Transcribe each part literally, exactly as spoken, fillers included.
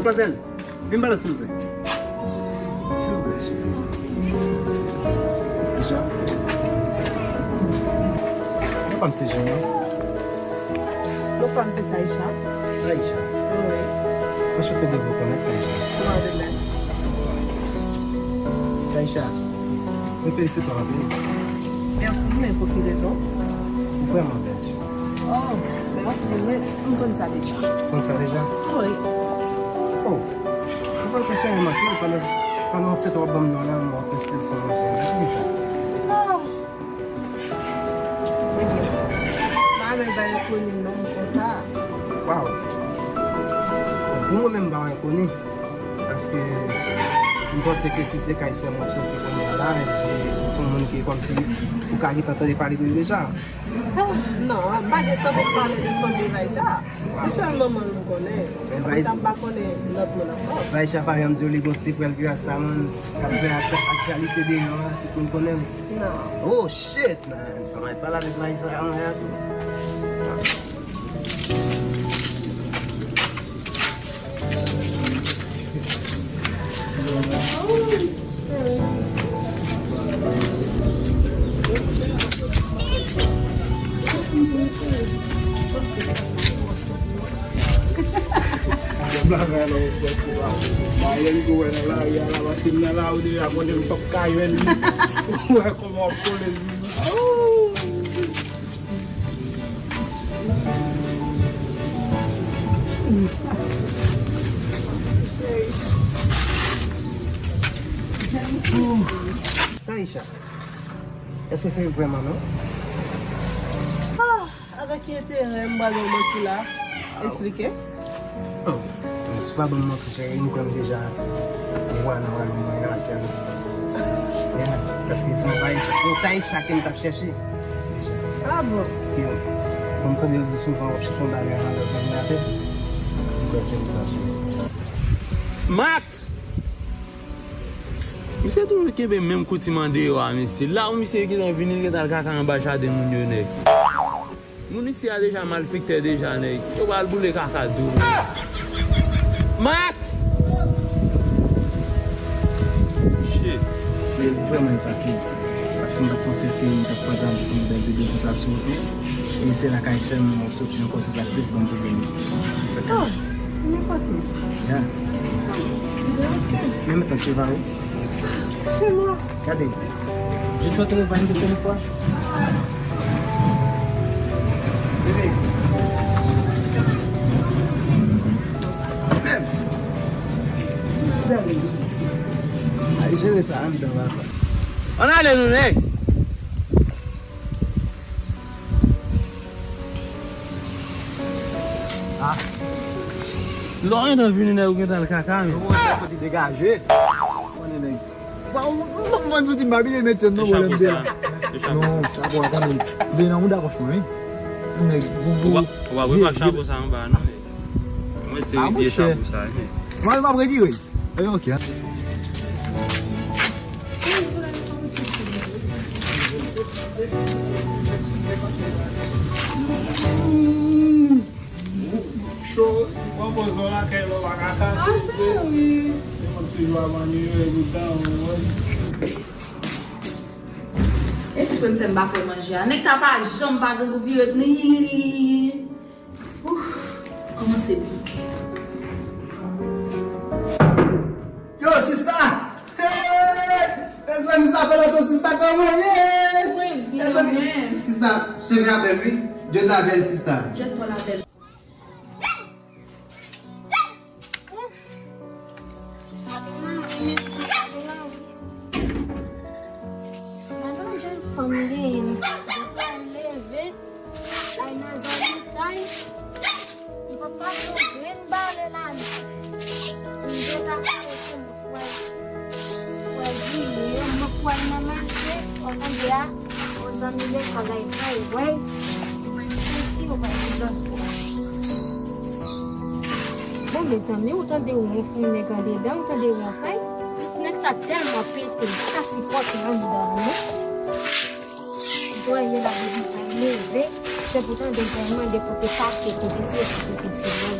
Madmwazèl, vin pale silvouplè. Silvouplè, cheri. Deja. Non pa m se Jean, non? Non pa m se Taïcha. Taïcha? Wi. Anchante de vous connaître, Taïcha. Mwen de menm. Taïcha, mwen felisite w anpil. Mèsi, men pou ki rezon? Ou vrèman bèl. Oh, mèsi, mwen, m konn sa deja. Konn sa deja? Wi. Oh. Ou fè atensyon remake, pandan, pandan se t w ap ban m non lan, mwen ap fè stil son mwen sou mwen. Poukisa? Oh. Ebyen, m pa renmen bay enkoni non m konsa. Waw. Pou mwen menm, m pa wè enkoni. Paske m panse ke si se kay sè m w ap soti kounye a la, epi se yon moun ki kòmsi ou ka gentan tande pale de l deja. Ah, non, m pa gentan pou pale de fanmi Vaïcha. Se sèl manman l m konnen. Apre sa, m pa konnen lòt moun ankò. Vaïcha pa janm di w li gon ti frè l ki Rastaman k ap fè aktyalite deyò a, tout moun konnen l. Non. Oh shit, man. Fò mwen pale avèk Vaïcha anlè a tou. Bagay la, ou prèske pa. Maryèl, ou wè nan lari a la, paske m nan lari deja, konnen m p ap ka jwenn li. Ou wè kòman w ap kole sou li. Taïcha, èske se vrèman non? Ah, avèk ki enterè m pral ba w manti la? Esplike. Oh, si w pa ban m manti, cheri, m kwè m deja wè nan wè mwen nan atyèl. Yeah, paske se yon Taïcha, yon Taïcha ke m t ap chèche. Ah bon? Yeah. Bon, m tande yo di souvan w ap chèche yon bagay nan lòt òdinatè. M kwè se li sa, cheri. Max! Misye toujou kenbe menm koutim andeyò a, mesye. La w misye gentan vini, l gentan al kaka anba jaden moun yo, nèg. Moun isi a deja malfektè deja, nèg. Yo pral boule kaka tou. Max! Shit. Men vrèman epate. Paske m pa t panse ke m t ap kwaze avèk yon bèl bebe konsa sou wout mwen. E se lakay sè m mwen soti ankò, se sa k plis ban m pwoblèm. Oh, m epate. Yeah. Ok. Men mentnan, tu vas où? Chez moi. Gade. Jis mwen te revann de fè fwa. Bebe. Bebe. Al jere sa anndan la. Ann ale nou, nèg. Ah. Lè w gentan vini, nèg, ou gentan al kaka, men. Mwen, mwen, mwen, mwen, soti m pa bliye metye m nan pwoblèm de la. Non, chapo a kanmenm. Vin nan mouda kòch mwen, wi. Nèg, boubou. Ou pa, ou pa pran chapo sa anba, non, men. Mwen te vye chapo sa, men. Mwen, m ap retire. E, ok. Cho, pran pòz ou lakay la, ou pa ka kase. Ah, cheri. Se mwen k toujou ap anniye, e poutan, ou wè. Eksprè m fè m pa fè manje a. Nèg sa pa janm pa gen gou vire. Ouf, kòmanse bouke. Yo, sista! Hey! Mezanmi, sa fè lontan, sista, kòman w ye? Mwen byen, mezanmi, mwen. Sista, cheve a bèl, wi. Djòl la bèl, sista. Djòl la bèl. Gade mari, mesye, gade mari. Gade yon jèn fanm li genyen. Depi l leve, l al nan zanmitay, li pa pase yon grenn bale la, non. M deja pare pou mwen. Wè, wè, Jilye, mwen kwè nan mache, w tande a, yon zanmi lekòl la, e pa wè, ou bay sesi, ou bay lòt bò. Bon, mezanmi, ou tande yon fanm nèg andedan, ou tande yon fèy? Nèg sa tèlman pete, li pa ka sipòte andedan, non. Dwayè la, depi fèy leve, se pou tande fèy mande kote pake, kote sesi, kote sila.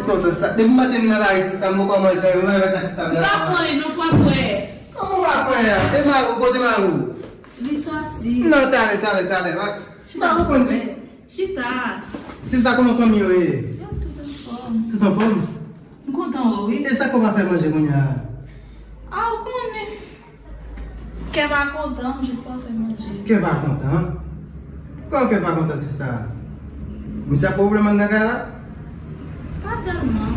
Non, sa, depi maten m nan lari, sista, m poko manje, m pa wè sa, sista. M pa pran, non, pa pran. Kòman w pa pran a? E mari w, kote mari w? Li sòti. Non, talè, talè, talè. Chita, m pa konprann. Chita. Sista, kòman fanmi yo ye? Yo tout anfòm. Tout anfòm? M kontan wè w, wi. E sa k w pa fè manje kounye a? A, ou konnen. Kè pa kontan, m jis pa fè manje. Kè pa kontan? Kòman kè pa kontan, sista? Misye ap pwoblèm anndan kay la? Pa tèlman.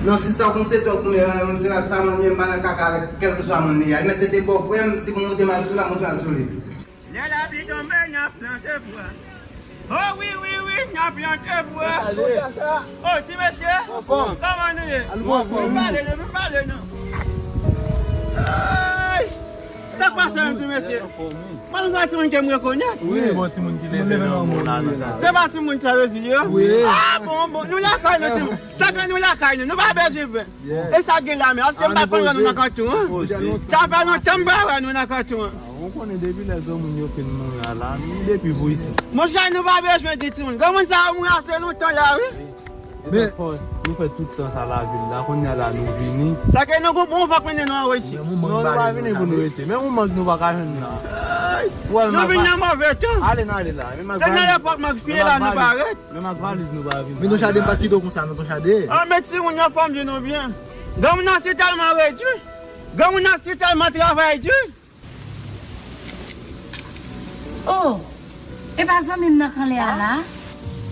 Non, sista, w konn se tòg mwen, mwen se rastaman, mwen m pa nan kaka avèk kèlkeswa moun li a. Li mèt se te bòfrè m, si pou monte m al sou li, m ap monte m al sou li. Lè lapli tonbe, n ap plante bwa. O wi, wi, wi, n ap plante bwa. O, ti mesye, kòman nou ye? Nou pale non, nou pale non. Ay! Sa k pase menm, ti mesye? Mwen, nou se timoun ke m rekonèt. Wi, bon timoun ki leve nan moun la, nan kay. Se pa timoun sa yo di yo? Wi. A, bon, bon, nou lakay nou, timoun. Sa fè nou lakay nou, nou pa bezwen pè. E sa k gen la menm, èske m pa konn wè nou nan kanton an? Sa fè lontan m pa wè nou nan kanton an. Ou konnen depi lè granmoun yo fin mouri a la, nou depi pou isit. Monchè, nou pa bezwen di timoun. Granmoun sa yo mouri ase lontan la, wi. E sa k fè nou fè tout tan sa lavil la, kounye a la nou vini. Sa ke nou gon bon van k mennen nou anwo isit. Non, nou pa vini pou nou rete. Menm yon mang nou pa ka jwenn la. Nou vin nan move tan. Ale n ale la. Se nan lepòk mang fye la nou parèt. Menm ak valiz nou pa vin. Men Ton Chade m pa t kite w konsa non, Ton Chade. A, men timoun yo, fò m di nou byen. Granmoun nan si tèlman redi. Granmoun nan si tèlman travay di. Oh, e pa zanmi m nan k anlè a la?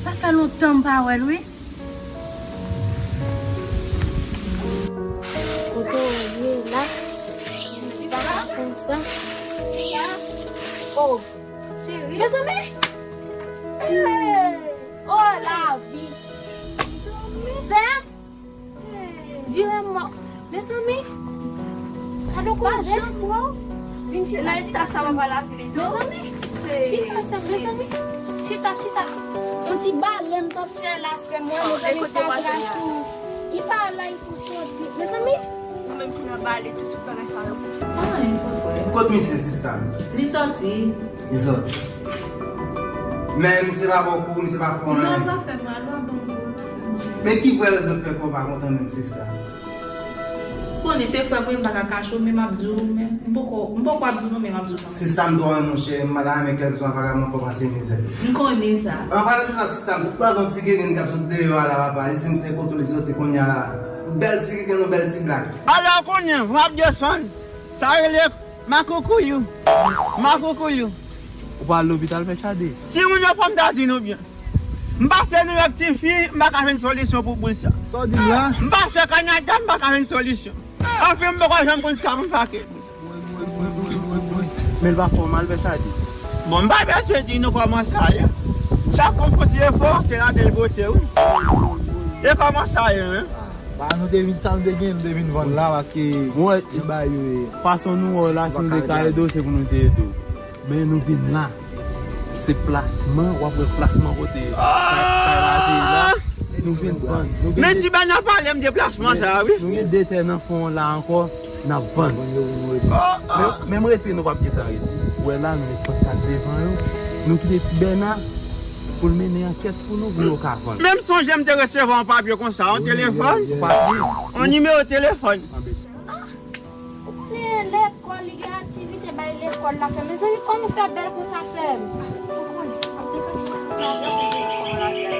Sa fè lontan m pa wè l, wi. Kote w ye la? Konsa. Oh, cheri. Mezanmi! Hey! Oh, lavi! Sè m! Vire mò. Mezanmi. Gade yon koze. Vin chita, chita, chita. Mezanmi. Chita, sè m, mezanmi. Chita, chita. Yon ti bale m t ap fè la, sè m, mezanmi, sa kras ou. Li pa la, li pou soti. Mezanmi. Ou menm ki nan bale, tout, tout bagay sa yo. Anyen, pa t fè. Kot misye, sista? Li soti. Li soti. Men misye pa ba w kou, misye pa fè w anyen. Non, pa fè mal, pa ban m kou, pa fè mal. Men ki vrè rezon k fè kò w pa kontan menm, sista? Bon, li se frè m, wi, m pa ka kache w, men m ap di w, men m poko, m poko ap di w non, men m ap di w kanmenm. Sista, m twò renmen w, cheri, m pa ta renmen kèlkeswa vagabon fè w pase mizè. M konnen sa. An palan de sa, sista, m sot kwaze yon ti grenn k ap sot deyò a la, papa. Li di m se kote w li soti kounye a la. Bèl ti grenn, yon bèl ti blak. Alò kounye a, w ap desann. Sa rele Makokouyou. Makokouyou. Ou pa al lopital, Pè Chade? Timoun yo, fò m ta di nou byen. M pase nou ak tifi, m pa ka jwenn solisyon pou boul sa. Sa w di m la? M pase Kanada, m pa ka jwenn solisyon. Anfen, m poko janm konn sa pou m fake. Men l pa fè w mal, Pè Chade? Bon, m pa bezwen di nou kòman sa ye. Chak fwa m fè yon ti efò, se ladan l pote, wi. E kòman sa ye, menm? Ba nou te vin, sa nou te gen, nou te vin vann la, paske yo ba yo e. Fason nou wè w la, si nou te ka ede w, se pou nou te ede w. Men nou vin la. Se plasman, w ap wè plasman kote kay, kay la te ye la. Nou vin vann. Men ti bèna pale m de plasman sa, wi. Nou gen de tè nan fon an la ankò, n ap vann. Men, men m rete, nou p ap gentan rete. Ou wè la, nou met pankart devan yo. Nou kite ti bèna pou l mennen ankèt pou nou, pou nou ka vann. Men m sonje m te resevwa yon papye konsa, yon telefòn, yon nimewo telefòn. Ou konnen lekòl, li gen aktivite bay lekòl la fè. Mezanmi, kòman w fè bèl konsa, sè m? Ou konnen, ap degaje pa fè avè w, lekòl la fè.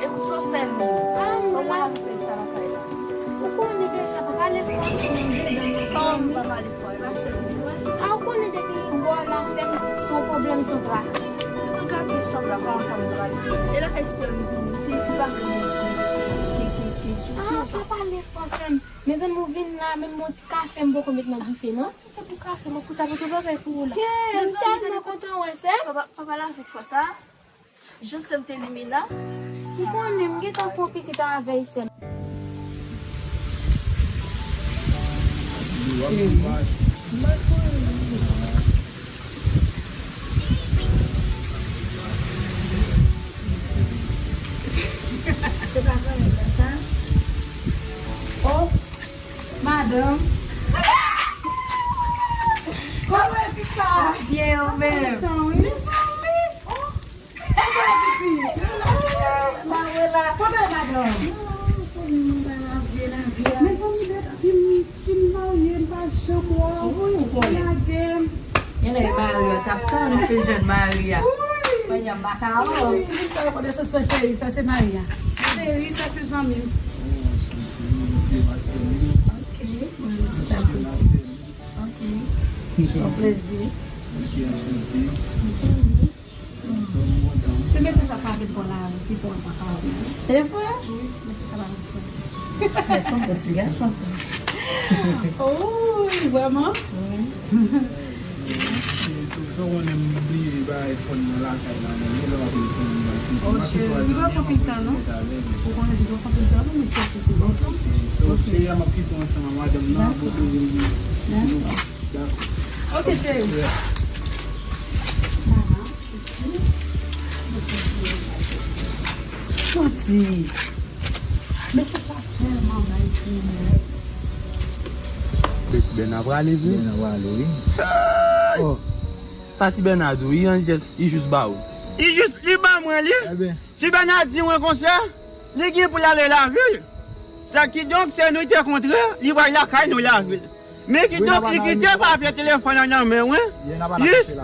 E pou sa w fè l menm? Ah, m la. Kòman w fè sa lakay la? Ou konnen deja, pa pale fò, m dedan nan kò m, wi. Kòman pa pale fò, e pa sèl ou, wi. Ah, ou konnen depi w wè w la, sè m, se yon pwoblèm, se yon traka. Mwen gade sòm la, kòman sa m pral di? E lakay sè m vini, se, se pa menm ki, ki, ki, ki soti sa. Ah, pa pale fò, sè m. Mezanmi, ou vin la, menm yon ti kafe m poko met nan dife, non? Ou te pou kafe, mwen pou ta pote bagay pou ou la. Kè, m tèlman kontan wè, sè m. Pa, pa, pa pale avèk fò sa. Jan sè m te limena. M konnen, m gentan fè yon pitit avè l, sè m. Se pa zanmi mwen sa? Oh, madanm. Kòman e fi sa? Byen, ou menm? Mezanmi! Oh! Kote e fi? La, la. Kote madanm? Chanm w, wi, ou konnen. Lage m. Gen lè Maria t ap tann ou fin jwenn Maria. Wi. Maria m pa ka wè w. Wi, sa se Maria. Cheri, sa se zanmi m. Ok, mwen se sa plis. Ok. Se yon plezi. Mezanmi. Se mesye sa pa vle pran lari, ki pran pa ka wè. E vre? Wi, mesye sa pa vle soti. Mesye yon bon ti gason tou. Oh, vrèman? Wi. So, so, konnen m bliye bagay fòn nan lakay la, men lè w ap telefòn nan, si Oh, cheri, li pa pran pil tan, non. Ou konnen li pa pran pil tan, non, mesye se pi bon. So, cheri, m ap kite w ansanm ak madanm nan, pou toujou. Dakò. Ok, cheri. Manti. Men se sa tèlman bay timoun. Ti Bèna prale, wi. Ti Bèna prale, wi. Oh. Sa Ti Bèna di w, li an jès, li jis ba ou. Li jis, li ba mwen li. Ti Bèna di mwen konsa, li gen pou l ale lavil. Sa kidonk, se nou te kontre, li pral lakay nou lavil. Men kidonk, li kite papye telefòn nan nan men mwen. Jis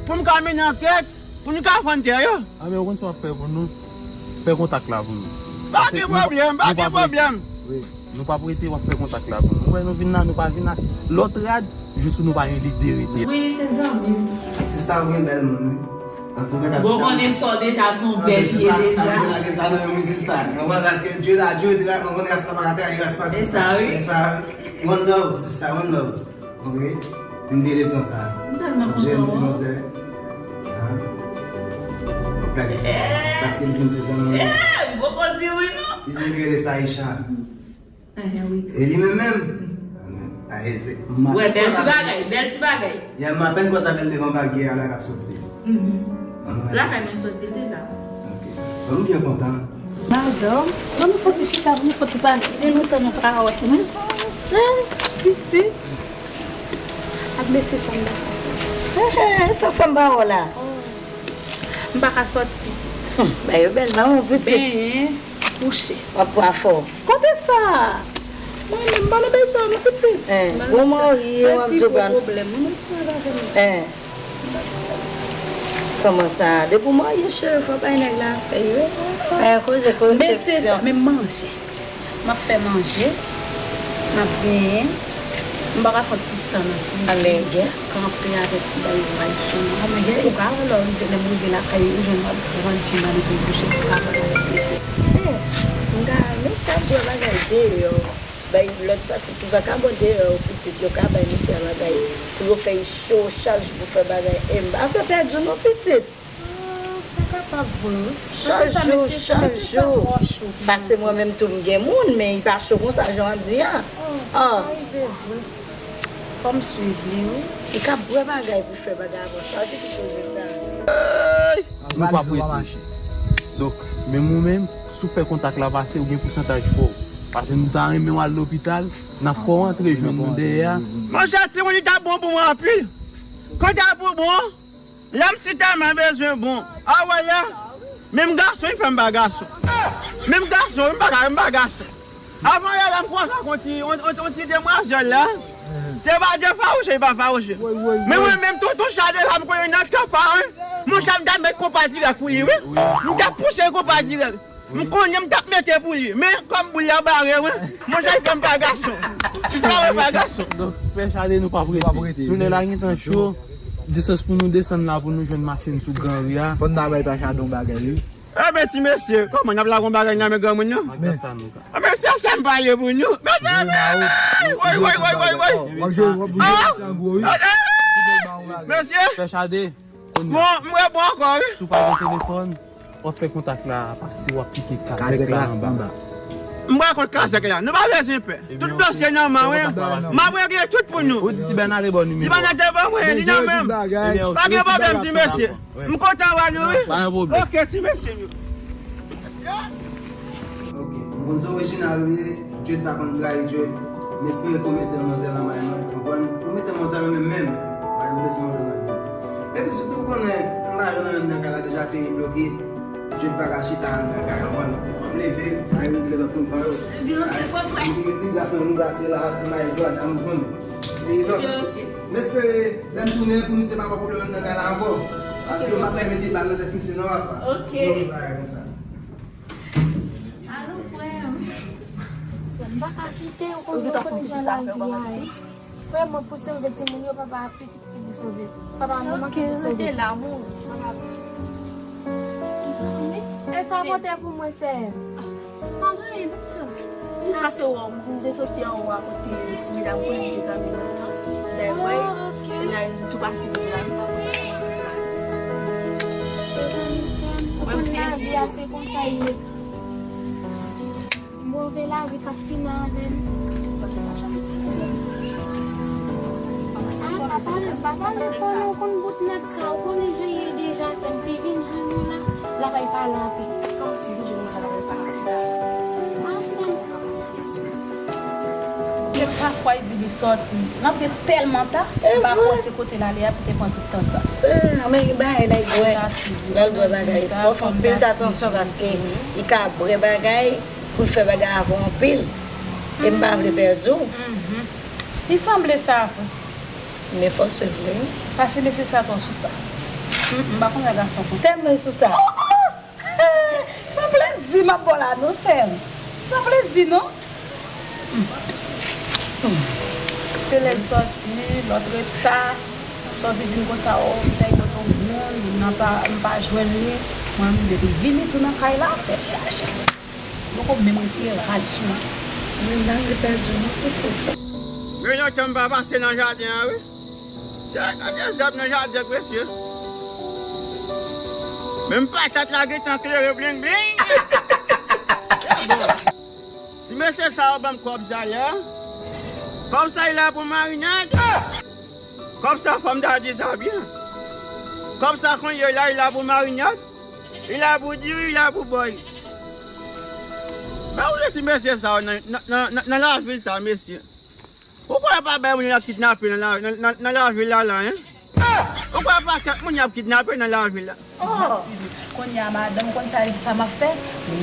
pou m ka mennen ankèt, pou nou ka vann tè yo. A, men ou konn sa w ap fè pou nou? Fè kontak la pou nou. Pa gen pwoblèm, pa gen pwoblèm. Wi. Nou p ap rete, w ap fè kontak la pou nou. Ou wè nou vin la, nou pa vin ak lòt rad, jis pou nou pa gen lide rete. Wi, se zanmi m. Sista, ou gen bèl moun, wi. Antouka, sista. Bon, konnen sa w deja, se yon bèl vye deja. Lage sa nan men mwen, sista. Konprann, paske Dye la, Dye la, konprann, rasta pa ka trayi rasta, sista. E sa, wi. E sa, wi. One love, sista, one love. Ok? M te le pran sa. M tèlman kontan, wi. Jèn ti manzè. Hein? Gade sa. Paske li di m se zanmi. Eh, gwo pòdi wi, non? Li di m rele sa Aisha. Eh, wi. E li menm menm? Wè, bèl ti bagay, bèl ti bagay. Ya, m apèn koz avè l devan baryè a la k ap soti. Lakay mwen soti, l te la. Ok. Bon, m byen kontan. Madanm, ban nou fon ti chita, ban nou fon ti pale. Gen lontan nou pa wè. Mwen se yon sèl pitit. Ak mesye sa m pa ka soti. Sa fanm pa wè w la. M pa ka sòti pitit. Hmm, bagay yo bèl, non, pitit. Benyen, kouche. W ap pran fò. Kote sa? Mwen menm, m pa nan bagay sa, non, pitit. Hein, bon marye, w ap di w pa. Pwoblèm, mwen mesye a pa vle. Hein. Kòman sa? Depi w marye, cheri, fò bay nèg la fè yo. Hein, koze, koze. Mesye sa, men manje. M ap fè manje, m ap benyen, m pa ka fè ti tan nan kizin, kanpe avèk ti bagay sou mwen. Ou ka wè lè m rive lakay ou jwenn m ap grandi m ale pou m kouche sou kabòn. Eh, m ka, men sa bwè bagay deyò. Bay lòt pase ti vakabon deyò, pitit yo ka bay misye bagay. Pou yo fè yo cho chak jou pou fè bagay. E m pa vle pèdi w non pitit. Ah, sa kapab vre wi. Chak jou, chak jou. Paske mwen menm tou m gen moun, men li pa cho konsa jan w ap di a. Oh, sa ka rive vre. Fò m swiv li wi. Li ka bwè bagay pou fè bagay avè w. Chak jou pou koze sa. Nou p ap rete. Donk, menm ou menm, si w fè kontak la pase, ou gen pousantaj pa w. Paske nou ta renmen w al lopital, n ap fè w antre jwenn nou dèyè a. Monchè, timoun, li t ap bon pou mwen anpil. Kote pou bon? Lè m si tèlman bezwen bon. A wè la. Menm gason, li fè m pa gason. Menm gason, m pa ka, m pa gason. Avan yè la, m kwaze ak yon ti, yon, yon, yon ti demwazèl la. Se pa de fawouche, li pa fawouche. Men mwen menm, tonton Chade la, m konnen nan tan pa, wi. Monchè, m t ap met konpa dirèk pou li, wi. M t ap pouse konpa dirèk. M konnen m t ap mete pou li. Men, kòm boul la bare, wi. Monchè, li fè m pa gason. Li travay pa gason. Donk, Pè Chade, nou p ap rete. Soulèy la gentan cho. Distans pou nou desann la pou nou jwenn machin sou gran ri a. Fò n ta bay Pè Chade yon bagay, wi. Enben, ti mesye, kòman n ap lage yon bagay nan men granmoun nan? Enben, se sa m pale pou nou. Mesye, woy, woy, woy, woy, woy. Mesye. Pè Chade. Bon, m repon ankò, wi. Si w pa gen telefòn, w ap fè kontak la pase, w ap pike kazèk la anba. M pral kont kazèk la. Nou pa bezwen pè. Tout dosye nan men mwen. M ap regle tout pou nou. Ou di Ti Bèna te ba w nimewo a. Ti Bèna te ban mwen, li nan men m. Pa gen pwoblèm, ti mesye. M kontan wè nou, wi. Pa gen pwoblèm. Ok, ti mesye m yo. Ok, m konn se orijinal ou ye, Djed pa konn trayi Djed. M espere ke w mete manzè nan may mwen, konprann? Ou mete manzè nan men m menm, pa gen bezwen antre nan vi m. Epi sitou w konnen, m pa jwenn anyen nan kay la deja, fini bloke. Djed pa ka chita anndan kay, konprann? Fò m leve, al regle lòt moun pa yo. Ebyen, se fò frè. Epi gen ti gras nan nou gras la, ti may dwat, an konn. E lòt. Ok, ok. M espere lè m tounen pou misye pa pran pwoblèm anndan kay la ankò. Paske m p ap pèmèt debal nan tèt misye non, papa. Ok. Non, bagay konsa. Alo, frè m. M pa ka kite w konn kote jan lavi a ye. Frè mwen pou sove timoun yo, papa pitit ki pou sove. Papa mwen manke pou sove. Ok, rete la, mon. Mezanmi. E sa w pote pou mwen, sè? Pa gen anyen, non, sè. Jis pase wè w, m te soti anwo a kote ti medam konnen m te zanmi lontan. Dayè, wè, kounye a m tou pase kote la, m pa konn. Ou konn lavi a, se konsa l ye. Move lavi k ap fini avè n. Ah, pa pale, pa pale fò non, ou konn bout nèg sa, ou konnen jan l ye deja, sè m, si l vin jwenn ou la, l ap al pale anpil. Kòman si l vin jwenn mwen la, l ap al pale anpil la? Ah, sè m. Kèk pafwa, li di li sòti. N ap gen tèlman ta, m pa kwè se kote l ale a pou te pran tout tan sa. Ah, men bagay la, l bwè. L al bwè bagay. Fò fè anpil atansyon paske li ka bwè bagay. Pou l fè bagay avè w anpil. E m pa vle pèdi w. Mhm. Li sanble sa vre. Men fò swiv li wi. Pase mesye sa twò sou sa. Mm, m pa konn wè gason konsa. Sè m sou sa. Oh, oh! Se pa plezi m ap ba w la non, sè m. Se pa plezi non. Mm. Mm. Se lè l sòti, lòt reta. Sòti di m konsa, o, m te gen yon moun, m pa, m pa jwenn li. Mwen, m depi vini tou nan kay la, fè chaje. Poko menm retire rad sou li. Mwen pa vle pèdi w non, pitit. Gen lontan m pa pase nan jaden an, wi. Se gade zèb nan jaden, mesye. Menm patat la gentan klere bling bling. Bon. Ti mesye sa yo ban m kòb sa la. Kòb sa la pou marinad. Kòb sa, fò m ta di sa byen. Kòb sa kounye la, li la pou marinad. Li la pou diri, li la pou bòy. Ba ou de ti mesye sa yo nan, nan, nan, nan, nan lavil sa, mesye. Ou kwè pa bay moun y ap kidnape nan la, nan, nan, nan lavil la, la, en? Ou kwè pa kèk moun y ap kidnape nan lavil la? Oh! Kounye a, madanm konn sa, sa m ap fè.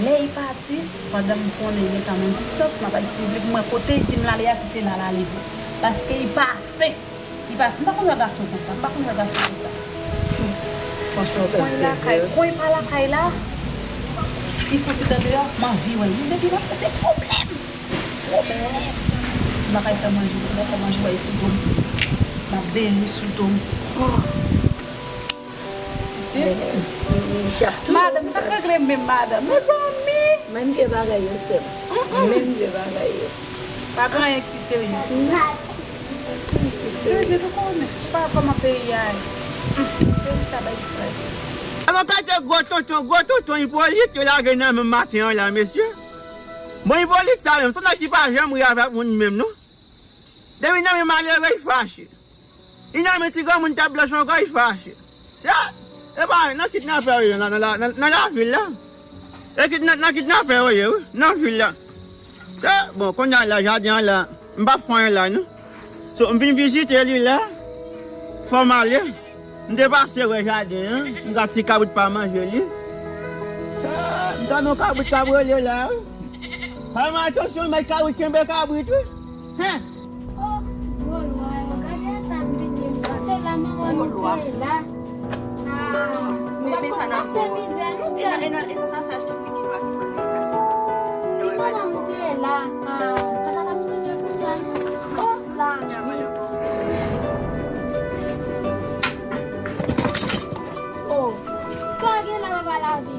Lè l pati, pandan m konnen l gentan nan distans, m ap al swiv li pou m wè kote l di m l ale a, si se la l ale vre. Paske li pa sen. Li pa sen. M pa konn wè gason konsa. M pa konn wè gason konsa. Franchman, ou fè m sezi, wi. Kwen lakay, kwen pa lakay la, li fouti tan deyò, m anvi wè l. Depi m ap fè se pwoblèm. Pwoblèm. M pa kay fè manje, m pa fè manje, wè, sou do m. M ap bere sou do m. Oh. Madanm, sa k regle menm, madanm? Mezanmi! Menm vye bagay yo, sè m. Menm vye bagay yo. Pa gen anyen ki serye. Ki serye. Serye, nou konnen. Pa kòman peyi a ye. Peyi sa bay strès. Alò, gade gwo tonton, gwo tonton Ipolit yo lage nan men maten an la, mesye. Bon, Ipolit sa menm, se yon nèg ki pa janm ri avèk moun menm, non. Depi nan men malere, li fache. Li nan men ti granmoun tèt blanch ankò, li fache. Se, e pa nan kidnapè yo ye nan, nan, nan, nan lavil la. E kidna-, nan kidnapè yo ye, wi, nan vil la. Se, bon, kounye a la, jaden an la, m p ap fè anyen la, non. So, m vin vizite li la, fò m ale. M te pase wè jaden an, m gade si kabrit pa manje li. Ah, m tande yon kabrit k ap rele la, wi. Fè m atansyon, mèt kabrit kenbe kabrit, wi. Hen. Oh, Golwa yo, gade eta m vini, m sonje la, manman nou te la. Ah, nou pa t konn pase mizè, non, sè. Si manman m te la, ah, sa pa t ap rive konsa, non. Oh, la, wi. Oh, sa gen la, papa lavi?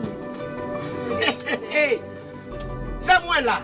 Hey, sa mwen la.